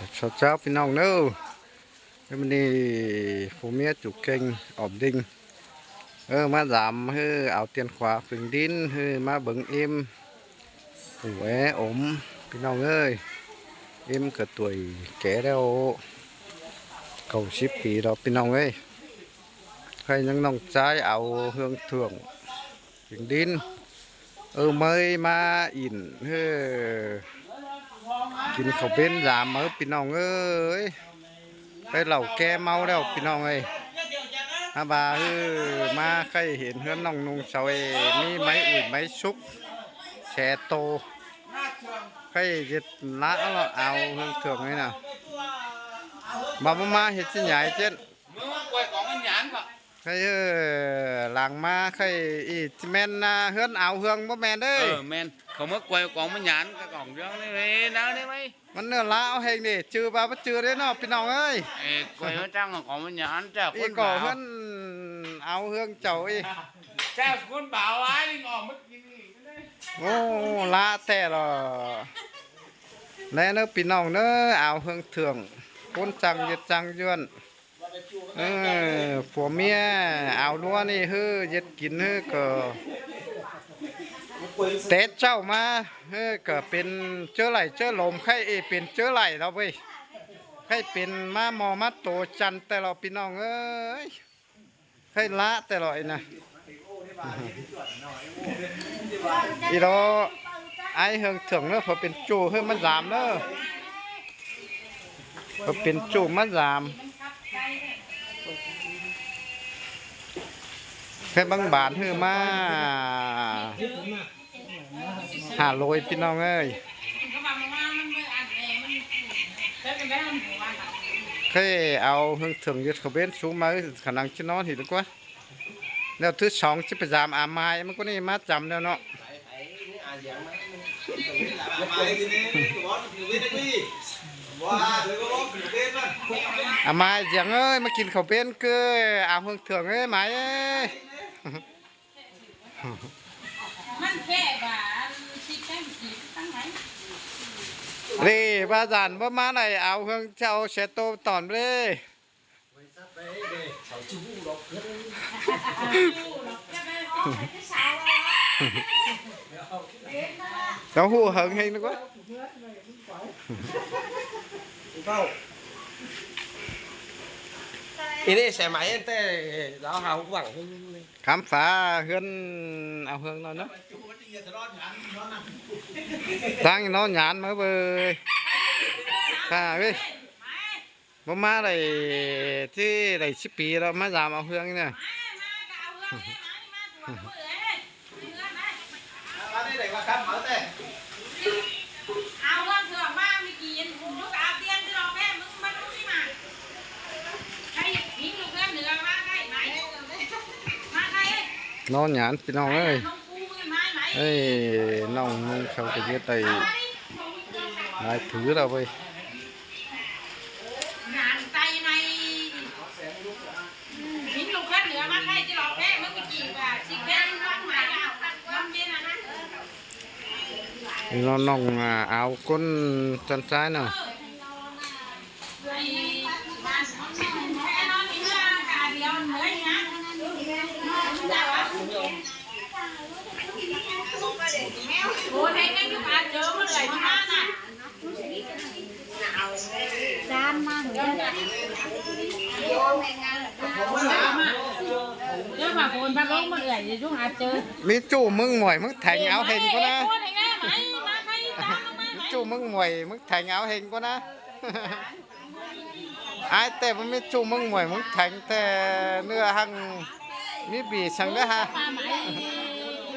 ເຈົ້າໆ ພີ່ນ້ອງເດີ ມື້ນີ້ຜົວເມຍຈຸເກັ່ງອອມດິງ ເອີ ມາຢາມ ເອີ ອາວຕຽນຂວາເປັງດິນ ເອີ ມາເບິ່ງເອັມ ໂອ້ຍ ອົມ ພີ່ນ້ອງເອີຍ ເອັມກະຕົວຍແກ່ແລ້ວ ເກົ້າສິບປີແລ້ວ ພີ່ນ້ອງເອີຍ ໃຫ້ຍັງນ້ອງຊາຍເອົາເຮືອງເທື່ອງ ເປັງດິນ ເອີ ເມີຍມາອິ້ນ ເອີ ກິນເຂົ້າເປັນຢາມເມີ ພີ່ນ້ອງເອີຍ ໄປເຫຼົ້າແກ່ເມົາແລ້ວ ພີ່ນ້ອງເອີຍ ຫາວ່າ ເອີ ມາໃຄ່ເຫັນເຮືອນນ້ອງນຸ່ງເຊົາ ເອີ ມີໄມ້ອຸ້ຍໄມ້ສຸກ ແຊໂຕ ໃຄ່ເຮັດລະເອົາເຮືອງເທື່ອງນີ້ນະ ມາ ມາ ມາເຮັດຊິຫຍາຍເຈັດ ໃຄ່ ເອີ ຫຼັງມາໃຄ່ອີກ ຊິແມ່ນນາເຮືອນອາວເຮືອງບໍ່ແມ່ນເດີ ເອີ ແມ່ນ ເຂົາເມືອກວຍກອງມະຫຍານກະກອງເລື່ອງນີ້ເນາະ ນີ້ໄວ້ ມັນເນື້ອລາວແຮງເດ ຈື່ວ່າບໍ່ຈື່ເດ້ເນາະ ພີ່ນ້ອງເອີຍ ເອີ ກວຍມາຕັ້ງກອງມະຫຍານ ເຈົ້າຄົນບ່າວ ເຮືອນອາວເຮືອງເຈົ້າອີກ ເຈົ້າຄົນບ່າວອ້າຍລິງອອກມາກິນອີກ ໂອ້ ລາແທ້ລະ ແນ່ເດີ ພີ່ນ້ອງເດີ ອາວເຮືອງເທື່ອງ ຄົນຈັ່ງເຢັດຈັ່ງຢວນ ເອີ ຜົວເມຍອາວນົວນີ້ ເຮີ ເຮັດກິນ ເຮີ ກະແຕ່ເຊົ້າມາ ເຮີ ກະເປັນເຈີໄຫຼເຈີລົມ ໃຄ່ເອເປັນເຈີໄຫຼລະເວີຍ ໃຄ່ເປັນມາມໍ່ມາໂຕຈັນແຕ່ລະ ພີ່ນ້ອງເອີຍ ໃຄ່ລະແຕ່ລະອີນະ ອີໂລ ອ້າຍເຮືອງເຖິງເດີ ເພິ່ນເປັນໂຈເຮີ ມາຢາມເດີ ເພິ່ນເປັນໂຈມາຢາມ ໃຄ່ບາງບານເຮີ ມາຫາໂລຍ ພີ່ນ້ອງເອີຍ ເຄີຍເອົາເຮືອງເຖິງຢູ່ຂະເບນສູງມາ ຂະນັງຊິນອນຫີດກວ່າ ແລ້ວຖືສອງຊິໄປຢາມອາມາຍ ມັນກໍນີ້ມາຈຳແລ້ວເນາະ ອາມາຍ ສຽງເອີຍ ມາກິນເຂົ້າເປັນເກີ ອາວເຮືອງເຖິງເອີຍ ມາຍເອີຍ ມັນແຄບວ່າ ອັນຊິແປ້ງກີດຕັ້ງໄວ້ ເດ້ ວ່າຊັ້ນ ບໍ່ມາໄດ້ ອາວເຮືອງເຈົ້າເສຍໂຕຕອນເດ້ ເຈົ້າຮູ້ເຫິງເຮັງນະກວ່າ ອີນີ້ສາຍໄໝແຕ່ລາວຫາຫວັງ ຄຳຟ້າເຮືອນ ເອົາເຮືອນນອນເນາະ ຕັ້ງນອນຫຍານມາເວີຍ ຂ້າເວີຍ ບໍ່ມາໄດ້ ທີ່ໄດ້ສິບປີແລ້ວ ມາຢາມເອົາເຮືອງນີ້ນະ ນອນຫຍານ ພີ່ນ້ອງເອີຍ ເອີຍ ນ້ອງນຸ່ງເຂົາກະເຮັດໄດ້ຫຼາຍຜືແລ້ວເວີຍ ນ້ອງ ນ້ອງ ອາ ອາວຄົນຈັນຊາຍເນາະ ຈານມາເດີ ເດີມາໂພນພາລົງມາເອື້ອຍ ຢູ່ຫາເຈີ ມີຈູ່ເມືອງໝວຍ ເມືອງແຖງ ເອົາເຮັງພຸ້ນນະ ມີຈູ່ເມືອງໝວຍ ເມືອງແຖງ ເອົາເຮັງພຸ້ນນະ ອ້າຍແຕ່ບໍ່ມີຈູ່ເມືອງໝວຍ ເມືອງແຖງ ແຕ່ເນື້ອຮັ່ງມີບີສັງເດີຫາ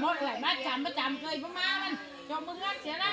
ໝົດເອື້ອຍ ມາຈຳ ມາຈຳ ເຄີຍບໍ່ມາ ມັນ ຈອມເມືອງເສຍລະ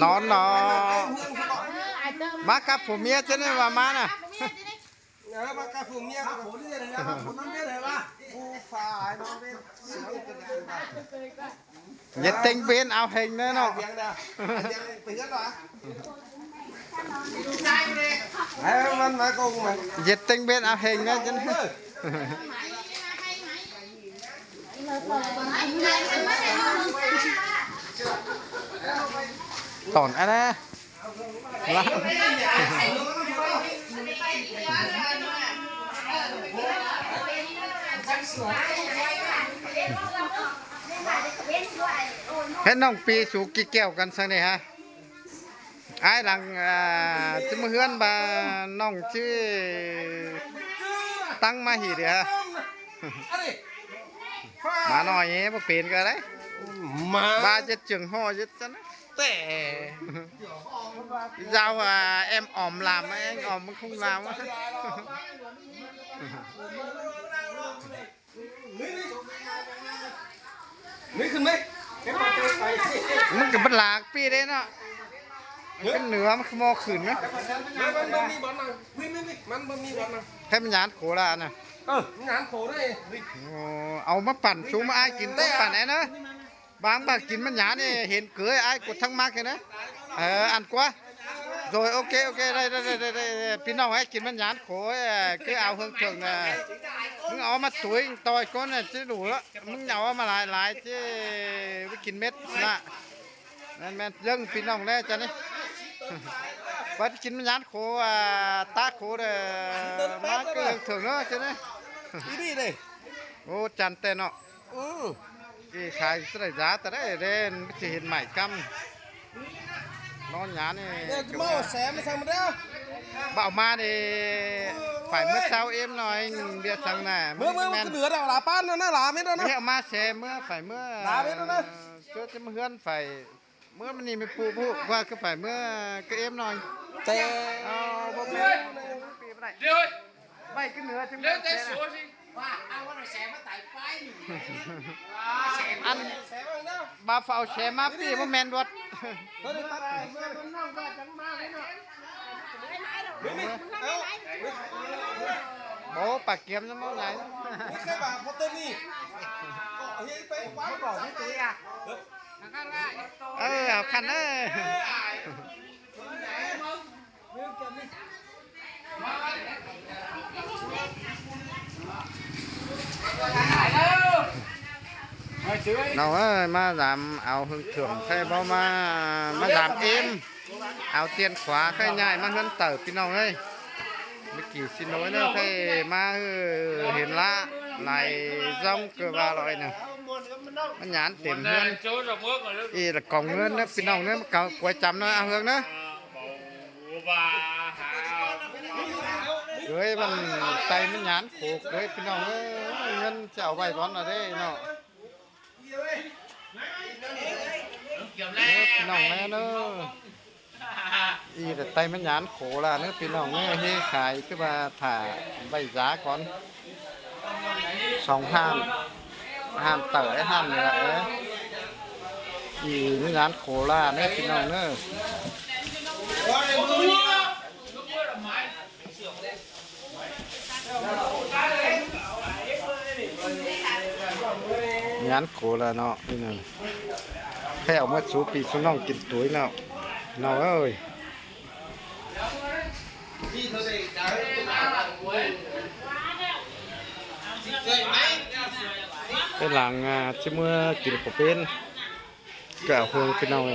ນອນເນາະ ມາກັບຜົວເມຍຈັ່ງໃດວ່າມານະ. ເອີ ມາກັບຜົວເມຍ ກັບຜົວເມຍເລີຍນະ ກັບຜົວເມຍເລີຍວ່າ ຜູ້ຝ່າຍນອນເວັນ ເຢັດເຕັງເບນເອົາແຮງແນ່ເນາະ. ເຮັດເຕັງເບນເອົາແຮງແນ່ຈັ່ງ ຕອນອັນນະ ເຫັນນ້ອງປີສູກິນແກ້ວກັນຊັ້ນນີ້ຮະ. ອ້າຍຫຼັງ ອ່າ ຊິມາເຮືອນວ່ານ້ອງຊິຕັ້ງມາຫີເດ ມາໜ້ອຍນີ້ບໍ່ເປັນກໍໄດ້ ມາ ວ່າຈະຈຶ່ງຫໍເຈັດຊັ້ນນະ ແຕ່ເຈົ້າ ອ່າ ແອມອອມລາມ ແອມອອມມັນຄົງລາມ. ນີ້ຂຶ້ນໄໝ? ມັນກໍບັນລາກປີເດ້ເນາະ ມັນເປັນເໜືອ ມັນຄືໝໍ້ຂຶ້ນນະ ມັນບໍ່ມີບ່ອນນັ່ງ ນີ້ໆ ມັນບໍ່ມີບ່ອນນັ່ງ ໃຫ້ມັນຍານໂຄລານະ ເອີ ມັນຍານໂຄເດ້. ໂອ້ ເອົາມາປັ່ນ ສູມາອ້າຍກິນ ຕ້ອງປັ່ນແອນເນາະ ບາງບາດກິນມັນຍານີ້ ເຫັນເກີຍ ອ້າຍກົດທັງມັກເຫັນນະ. ເອີ ອັນກວ່າ ໂດຍ ໂອເຄ ໂອເຄ ໄດ້ ໄດ້ ໄດ້ ໄດ້ ພີ່ນ້ອງເອີຍ ກິນມັນຍານໂຄ ເອີ ຄືເອົາເທິງໆນະ ມຶງເອົາມາຕຸຍຕ່ອຍກ່ອນນະ ຊິດູລະ ມຶງເອົາມາຫຼາຍໆ ຊິໄປກິນເມັດນະ. ແມ່ນໆ ເຢິງພີ່ນ້ອງແດ່ຈ້ະນີ້ ວ່າຊິກິນມັນຍານໂຄ ອ່າ ຕາໂຄເດີ ມາຄືເທິງເນາະຈ້ະນີ້ ອີ່ດີເດ້. ໂອ້ ຈັນແຕ່ເນາະ ເອີ ເອີ ຂາຍສະໄລຢາຕະໄດເດ້ ມັນຊິເຫັນໄໝກຳ ນອນຫຍັງນີ້ ເອີ ຈະມາເອົາແສມາສັ່ງມາເດີ ບໍ່ເອົາມານີ້ ເອີ ໄປເມື່ອເຊົ້າເອັມໜ້ອຍ ເບຍສັ່ງນະ ເມື່ອ ເມື່ອ ແມ່ນ ເໜືອດາວລາປານນັ້ນນະ ລາເມັດນັ້ນນະ ເອົາມາແສເມື່ອ ໄປເມື່ອ ລາເມັດນັ້ນນະ ເຈົ້າຈະມາເຮືອນໄປ ເມື່ອມັນນີ້ແມ່ນປູຜູ້ວ່າຄືໄປເມື່ອກະເອັມໜ້ອຍ ແຕ່ ເອົາ ບໍ່ແມ່ນ ດຽວ ໄປຂຶ້ນເໜືອ ເຫຼືອແຕ່ໂສຊິ ອັນ ບ່າວເຝົ້າແຊມາປີບໍ່ແມ່ນດອດ ໂອ້ ປາກກຽມນຳເວົ້າຫຼາຍ ເອີ ເອົາຄັນເອີ. ນ້ອງເອີຍ ມາດາມເອົາເຄື່ອງເຄື່ອງໃຊ້ບໍ່ ມາ ມາດາມເອັມ ເອົາຕຽນຂວາໃຊ້ຍ້າຍມາເຮືອນເຕີບ ພີ່ນ້ອງເອີຍ. ເມື່ອກີ້ຊິໂນຍເດີ ໃຊ້ມາ ເອີ ເຫັນລະ ຫຼາຍຊ່ອງເກີບວ່າລອຍນະ ມັນຫຍານເຕັມເຮືອນ ອີລະກອງເງິນເດີ ພີ່ນ້ອງເດີ ມາເກົາກວຍຈຳເດີ ເອົາເຮືອງເດີ. ເອີຍ ມັນໄຕມັນຫຍານໂຂກເດີ ພີ່ນ້ອງເອີຍ ເງິນຈະເອົາໄວ້ບ່ອນລະເດ້ເນາະ ເດີ ພີ່ນ້ອງແມ່ເດີ ອີແຕ່ໄຕມັນຫຍານໂຂລະເດີ ພີ່ນ້ອງເອີຍ ເຮຂາຍຄືວ່າຖ້າໄວ້ຢາກ່ອນ ສອງຮ້ານ ຮ້ານເຕີໄອ້ຮ້ານນີ້ລະເອີຍ ອີມີຮ້ານໂຄລາເດີພີ່ນ້ອງເດີ ຮ້ານໂຄລາເນາະ ພີ່ນ້ອງ ໃຫ້ເອົາມາສູ່ພີ່ສູ່ນ້ອງກິນຕຸ້ຍເນາະ ນ້ອງເອີຍ. ໄປຫຼັງ ອ່າ ຊິເມືອກິນເຂົ້າເປັນ ກໍເອົາເພິ່ນໄປນອນ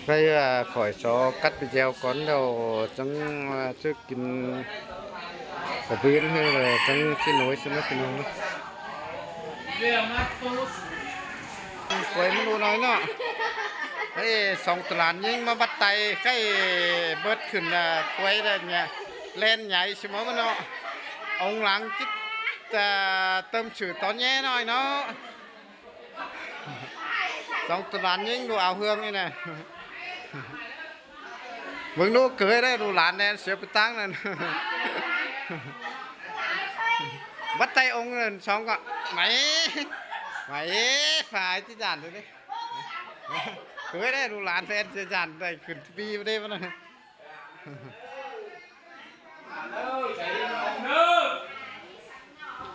ໄປ ອ່າ ຂ້ອຍຊໍກັດໄປແຈວກ່ອນ ແລ້ວຈັ່ງ ອ່າ ຊື້ກິນເຂົ້າເປັນ ແລ້ວຈັ່ງຊິໂນຍຊິມາກິນ. ກວຍມັນດູໜ້ອຍເນາະ ເອີ ສອງຕະຫຼານຍິງມາບັດໄຕໃກ້ເບິດຂຶ້ນ ອາ ກວຍແລ່ນໃຫຍ່ຊິມາເນາະ ອົງຫຼັງຈິດ ເຕີມຊື່ຕອນແຍ່ໜ້ອຍເນາະ ສອງຕະຫຼານຍິງດູເອົາເຮືອງນີ້ນະ. ເບິ່ງດູເກີຍໄດ້ດູຫຼານແລ່ນເສຍໄປຕັ້ງນັ້ນ ບັດໄຕອົງນັ້ນສອງກໍໄໝໄໝຝາຍທີ່ຈານເລີຍ ເກີຍໄດ້ດູຫຼານແລ່ນເສຍຈານໄດ້ຂຶ້ນປີໄດ້ມັນ.